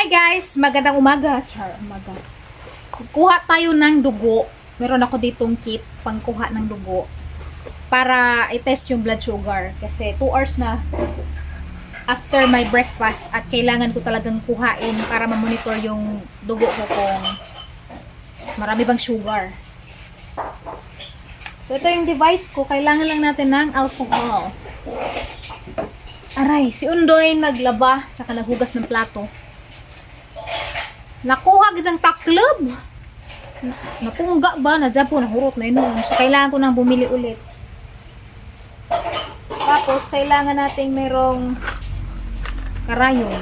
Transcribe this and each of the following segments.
Hi guys! Magandang umaga. Char, umaga. Kuha tayo ng dugo. Meron ako ditong kit pangkuha ng dugo para i-test yung blood sugar. Kasi 2 hours na after my breakfast at kailangan ko talagang kuhain para ma-monitor yung dugo ko kung marami bang sugar. So, ito yung device ko. Kailangan lang natin ng alcohol. Aray, si Undoy naglaba tsaka naghugas ng plato. Nakuha gid ang taklob. Napungga ba? Nadyan po, nahurot na yun. So, kailangan ko nang bumili ulit. Tapos, kailangan nating merong karayom.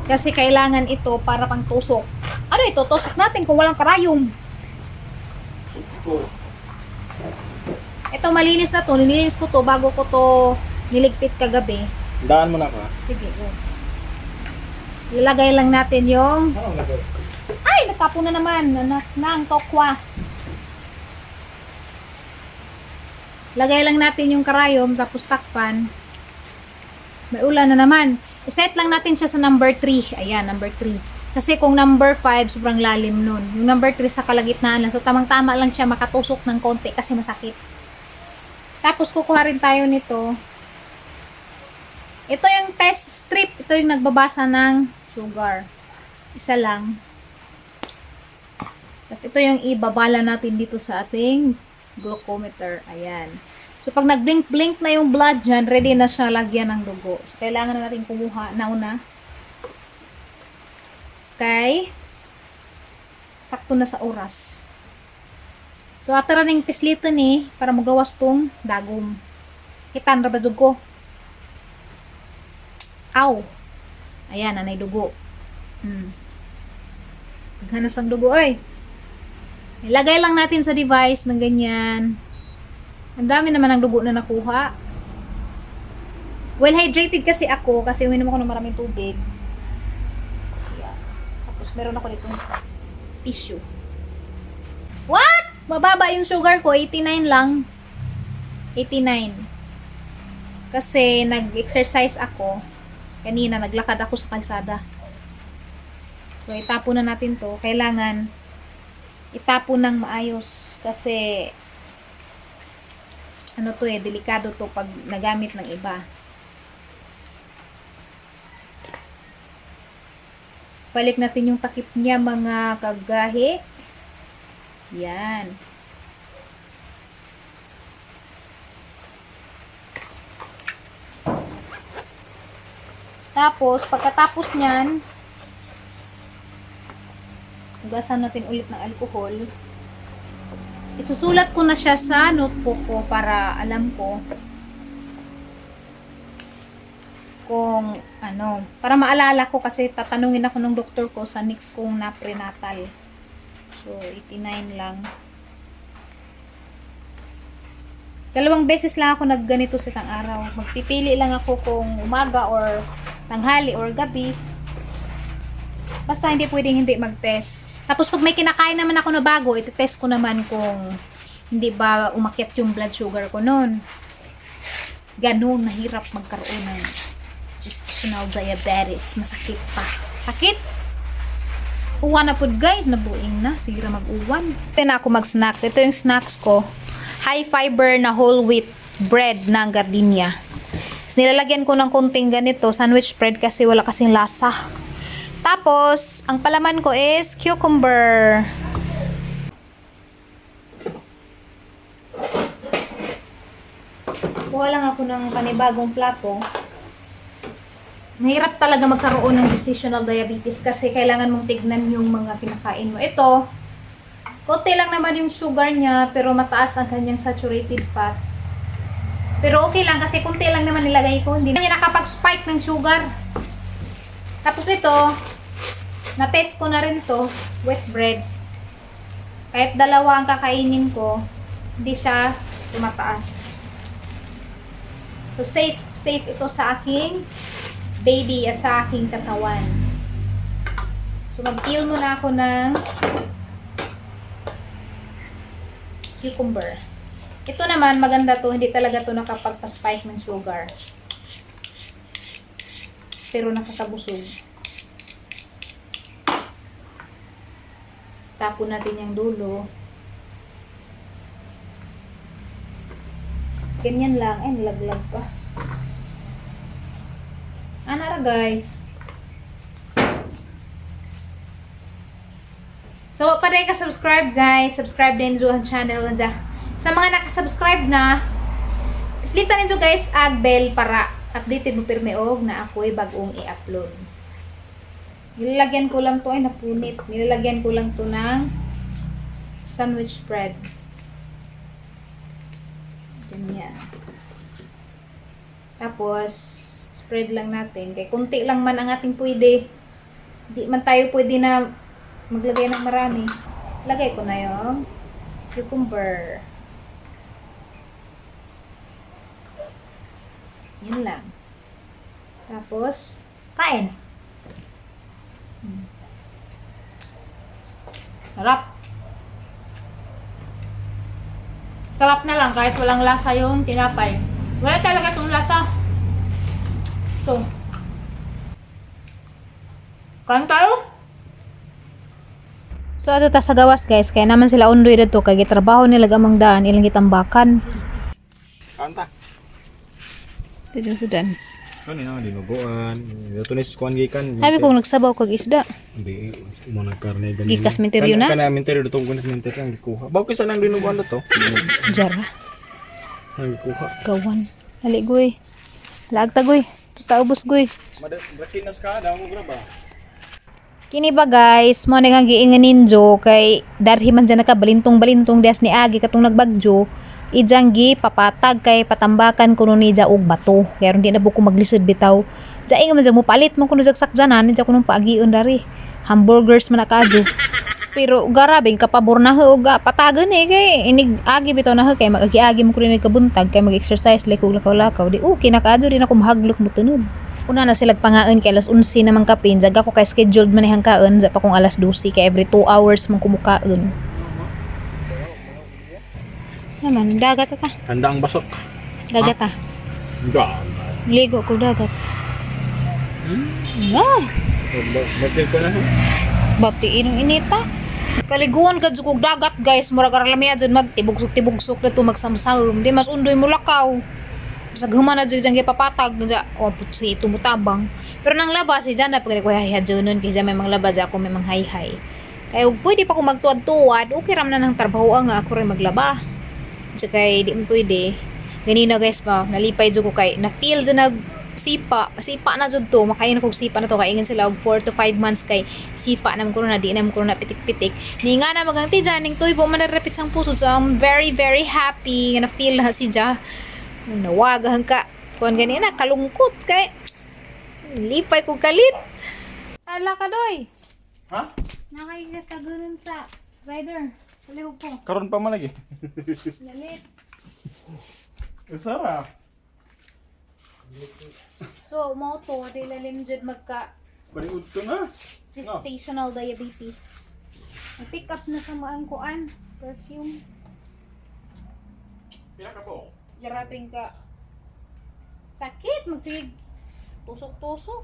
Kasi kailangan ito para pang tusok. Ano ito? Tusok natin kung walang karayom. Ito, malinis na to. Nilinis ko to bago ko to niligpit kagabi. Daan mo na ako, ah. Sige, go. Ilalagay lang natin yung. Ano ang lagay? Ay, natapo na naman. Anak ng tokwa. Lagay lang natin yung karayom, tapos takpan. May ulan na naman. I-set lang natin siya sa number 3. Ayan, number 3. Kasi kung number 5, sobrang lalim nun. Yung number 3 sa kalagitnaan lang. So, tamang-tama lang siya makatusok ng konti kasi masakit. Tapos, kukuha rin tayo nito. Ito yung test strip. Ito yung nagbabasa ng sugar. Isa lang. Tapos ito yung ibabala natin dito sa ating glucometer. Ayan. So, pag nag-blink-blink na yung blood dyan, ready na siya lagyan ng dugo. So, kailangan na natin kumuha na una. Okay. Sakto na sa oras. So, atara ning pislito ni para magawas tong dagom. Kitan ra ba jud ko? Aw. Ayan, nanay dugo. Naghanas ang dugo, ay. Ilagay lang natin sa device ng ganyan. Ang dami naman ng dugo na nakuha. Well hydrated kasi ako kasi uminom ako ng maraming tubig. Ayan. Tapos meron ako ditong tissue. What? Mababa yung sugar ko, 89 lang. 89. Kasi nag-exercise ako. Kanina, naglakad ako sa kalsada. So, itapon na natin to. Kailangan itapon ng maayos kasi ano to eh, delikado to pag nagamit ng iba. Balik natin yung takip niya, mga kagahi. Yan. Tapos, pagkatapos niyan, hugasan natin ulit ng alcohol. Isusulat ko na siya sa notebook ko para alam ko kung ano, para maalala ko kasi tatanungin ako ng doktor ko sa next kong na prenatal. So, 89 lang. Dalawang beses lang ako nagganito sa isang araw. Magpipili lang ako kung umaga or tanghali or gabi. Basta hindi pwedeng hindi mag-test. Tapos pag may kinakain naman ako na bago, iti-test ko naman kung hindi ba umakyat yung blood sugar ko noon. Ganun, mahirap magkaroon ng gestational diabetes. Masakit pa. Sakit! Uwan na po guys, nabuing na. Sige ra mag-uwan. Ito na ako mag-snacks. Ito yung snacks ko. High fiber na whole wheat bread ng gardenia. Tapos nilalagyan ko ng konting ganito, sandwich bread kasi wala kasing lasa. Tapos, ang palaman ko is cucumber. Kuha lang ako ng panibagong plato. Mahirap talaga magkaroon ng gestational diabetes kasi kailangan mong tignan yung mga kinakain mo. Ito, konti lang naman yung sugar niya pero mataas ang kanyang saturated fat. Pero okay lang kasi konti lang naman nilagay ko. Hindi na niya nakapag-spike ng sugar. Tapos ito, na-test ko na rin to, wet bread. Kahit dalawa ang kakainin ko, hindi siya tumataas. So safe, safe ito sa aking baby at sa aking katawan. So mag-peel muna ako ng cucumber. Ito naman, maganda to. Hindi talaga to nakapagpa-spike ng sugar. Pero nakakabusog. Tapon natin yung dulo. Ganyan lang. Ay, nalaglag pa. Anara, guys. So, wa pa rin ka-subscribe, guys. Subscribe din ang channel. Nandiyan. Sa mga nakasubscribe na, Slita ninyo, guys, ag bell para updated mo pirmi og na ako'y bagong i-upload. Nilalagyan ko lang to, ay napunit. Nilalagyan ko lang to ng sandwich spread. Ganyan. Tapos, spread lang natin. Kaya kunti lang man ang ating pwede. Di man tayo pwede na maglagay ng marami. Lagay ko na yung cucumber. Yun lang. Tapos, kain. Sarap. Sarap na lang kahit walang lasa yung tinapay. Wala talaga itong lasa. Ito. Kain tayo? So ato ta sa gawas, guys, kaya naman sila undoy dito kay gitrabaho nila gamang daan ilang gitambakan. Kanta. Dito sudan. Kani na dinuguan. Ito ni kuan gikan. Sabi kong nagsabaw kag isda. Hindi mo na karne ganyan. Gikas minteryo na? Kana minteryo dito ko minteryo ang gikuha. Baw kaysa nang dinuguan na to. Jara, Ang gikuha. gawan. Dali goy. Laag ta goy. Tataubos goy. Madakinas ka daw mo ba? Kini ba, guys, mo na kang giingan ninjo kay darhi man dyan nakabalintong-balintong dias ni Agi katong nagbagyo, ijang gi papatag kay patambakan kuno ni og bato. Kaya di na buko maglisod bitaw. Diya inga man dyan mo palit man kuno jag sakjanan, dyan kuno paagion dari. Hamburgers man na kadyo. Pero garabing kapabor na ho og patagan eh kay inig agi bitaw na ho kay mag-agi-agi mo kuno kabuntag kay mag-exercise like og lakaw-lakaw di okay na kaadyo di na ko mahaglok mo tunod. Una na sila pangaon kay alas 11 naman kapin. Jaga ko kay scheduled man ihang kaon sa pa kong alas 12 kay every 2 hours man kumukaon. Naman dagat ta. Handa ang basok. Dagat ta. Dagat. Ligo ko dagat. Ah, Bakit ko na. Bati inong inita. Kaliguan ka jud kog dagat, guys, murag aralamiya jud magtibugsok-tibugsok na to magsamsam. Di mas undoy mo lakaw. Sa human na jud dyan gipapatag dyan, oh putsi tumutabang. Pero nang labas si dyan na pag ko hayhay dyan nun kay dyan may mga labas ako may mga hayhay. Kaya pwede pa ko magtuwad-tuwad, okay ram na ng trabaho nga ako rin maglaba. Tsaka kay di mo pwede. Ganina, guys, pa, nalipay jud ko kay na feel jud nag sipa, sipa na jud to, makain ko sipa na to kay ingon sila og 4 to 5 months kay sipa na man kuno na di na man kuno na pitik-pitik. Ni nga na magang ti dyan, ning tuybo man narapit sang puso. So I'm very very happy nga na feel na si Ja. Nawagahan ka. Kuan gani na kalungkot kay lipay ko kalit. Ala ka doy. Ha? Nakikitagunan sa rider. Palihog ko. Karon pa man lagi. Lalit. Usara. So, mo to, di lalim jud magka Paniud to na. gestational diabetes. Na-pick up na sa maang kuan, perfume. Pila ka po? Garaping ka. Sakit, magsig. Tusok-tusok.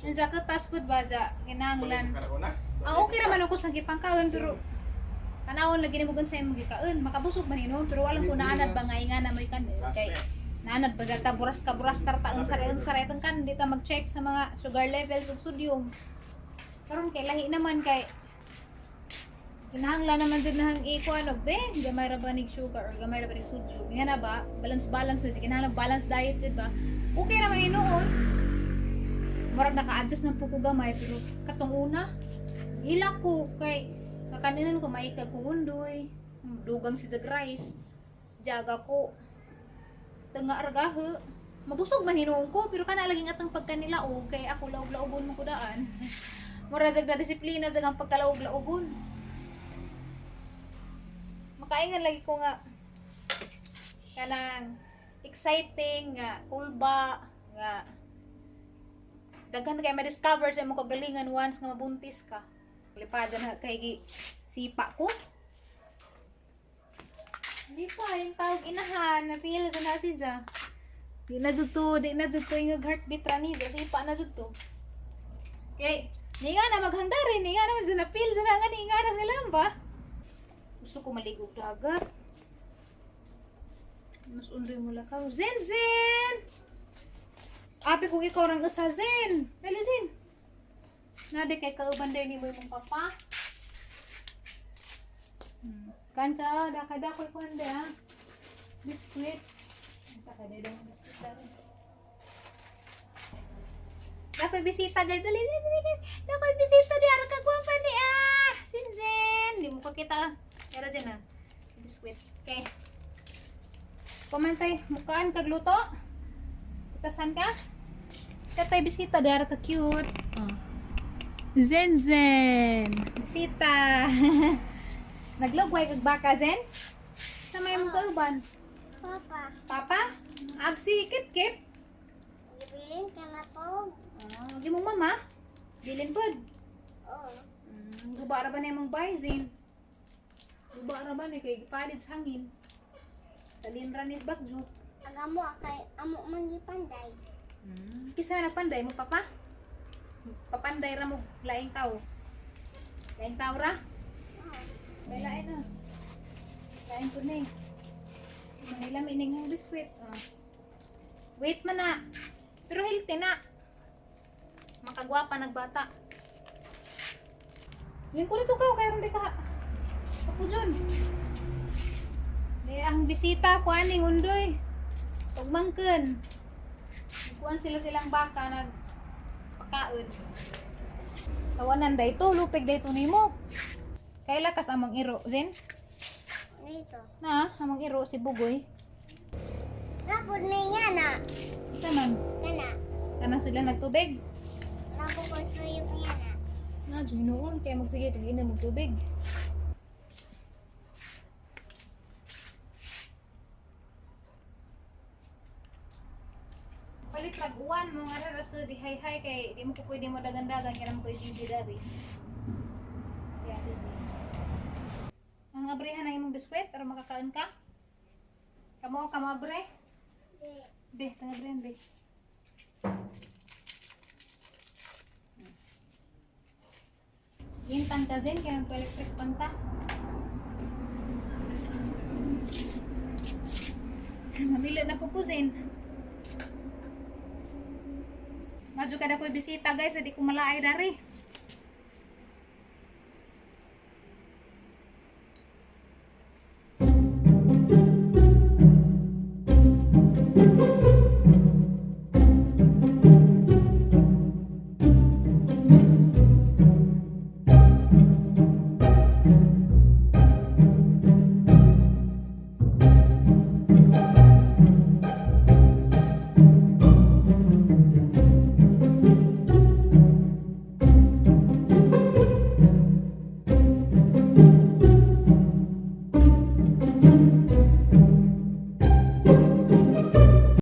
Nandiyan ka, tas food ba dya? Kinahanglan. na. Ang okay raman ako sa gipangkaon, pero tanawon lagi nimo sa imong gikaon. Makabusog man hinuon, pero alam ko naanad ba nga nga na mo'y kan kay naanad ba ta buras ka buras karta ang sare kan di ta mag-check sa mga sugar levels ug sodium. Karon kay lahi naman kay kinahanglan naman jud nahang ikuan og be gamay ra ba nig sugar or gamay ra ba nig sodium nga na ba balance balance na jud kinahanglan balance diet jud ba okay ra man hinuon, murag naka-adjust na po ko gamay, pero katong una hilak ko kay makaninan ko maikag kong undoy dugang si jag rice jaga ko tanga argahe mabusog man hinuon ko, pero kana laging atang pagkanilaog kay ako laog-laogon man ko daan, mura jag na disiplina jag ang pagkalaog-laogon. Makaingan lagi ko nga kanang exciting nga kulba nga daghan kay ma-discover sa imong kagalingan once nga mabuntis ka. Lipa dyan ha, kay sipa ko. Lipa, yung tawag inahan, na-feel dyan na si Ja. Di na jud to ingag heartbeat ra ni, dili pa na jud to. Kay ni nga na maghangda rin, ni nga naman jud na feel jud na nga ni nga na sila ba? Gusto ko maligo og dagat. Mas undoy mo lakaw. Zen, Zen! Abi kung ikaw rang usa, Zen! Dali, Zen! Nade kay kauban day ni mo imong papa. Kan ka, ah, daka dakoy kuan de ha. Biskuit. Asa ka day dong biskuit dari. Dakoy bisita gay dali dali dali. Dakoy bisita di ara ka gwapa ni ah. Zen Zen, di mo ka kita. Ah. Yara Zen ah. Biskuit. Okay. Pamantay, mukaan kag luto. Putasan ka? Katay bisita di ara ka cute. Oh. Zen Zen. Bisita. Naglugway kag baka Zen? Sa may mong kauban? Papa, Papa? Agsi kip kip. gibilin ka na to. Ah, gi mong mama. Bilin pod. Oo. Guba ra ba na imong bay Zen? Guba ra ba ni kay gipalit sa hangin? Salin ra ni bagyo. Agamo kay amo man gipanday. Kisa man nagpanday mo papa? Papanday ra mo laing tao. Laing tao ra? Oo. May lain na. Lain ko na eh. Manila may ining biskwit. Ah. Wait man na. Pero healthy na. Makagwapa nagbata. Yung ko nito ka, kaya di ka. Kapo dyan. Eh, ang bisita ko aning undoy. Pagmangkon. Kuan sila silang baka nag pakaon. Tawanan dayto, lupig dayto nimo. Kaila kas among iro, Zen? Dito. Na, among iro si Bugoy. Napod na niya na. Isa man, Kana. kanang sila nagtubig. Napod ko suyop niya na. Na, noon kaya magsige kag ina mo tubig. Palit rag uwan mo nga ra sa di hay hay kay di mo ko pwede mo dagan-dagan kaya mo ko busy dari. Ya, di. Ang abrehan ang imong biskwit para makakaon ka. Kamo kamo abre? Di. Be, tanga abrehan be. Gintan ka din, kaya magpa-electric panta. Mamili na po kusin. Madyo kada ko'y bisita guys, hindi ko malaay dari.